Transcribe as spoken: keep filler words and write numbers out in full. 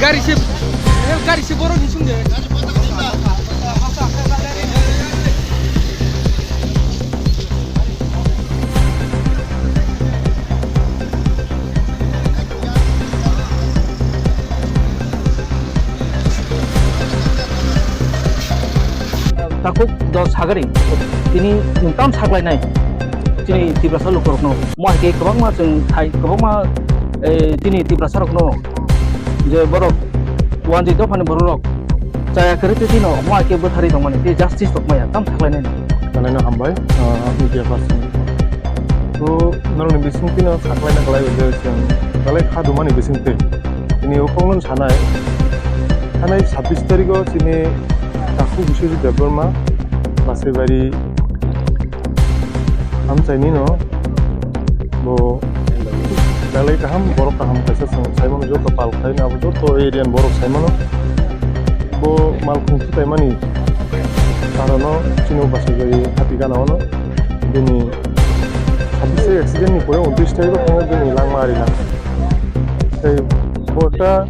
Gari se, gari se borok ni sung de. Takhuk dos sagari tini tam saklainai chini Tiprasa lukurokno. Mo hai khe kwbangma chwng thai kwbangma, eh, chini Tiprasa rokno je borok wanjwi dophani borok rok chaya kwrwi twi tino mo hai khe bwtharwi tongmani tei justice rok maya tam saklainai. Nanaino hambai, ah, media person. To norokni bisingtwino saklaina kwlai o je chwng belai kha dumani bisingtwi. Tini o kokno sanai, thanai sabbish tarikh o chini takhuk Biswajit Debbarma, Basaibari amchaini no bo belai kaham, borok kaham kaisa chwng saimano joto pal khlaina abo joto area ni borok saimano bo malkhung thutaimani karono chini Basaibari hati gana ono bini sabbish accident ni pore untris tarikh o thangwi bini langma ari lang. Tei bo ekta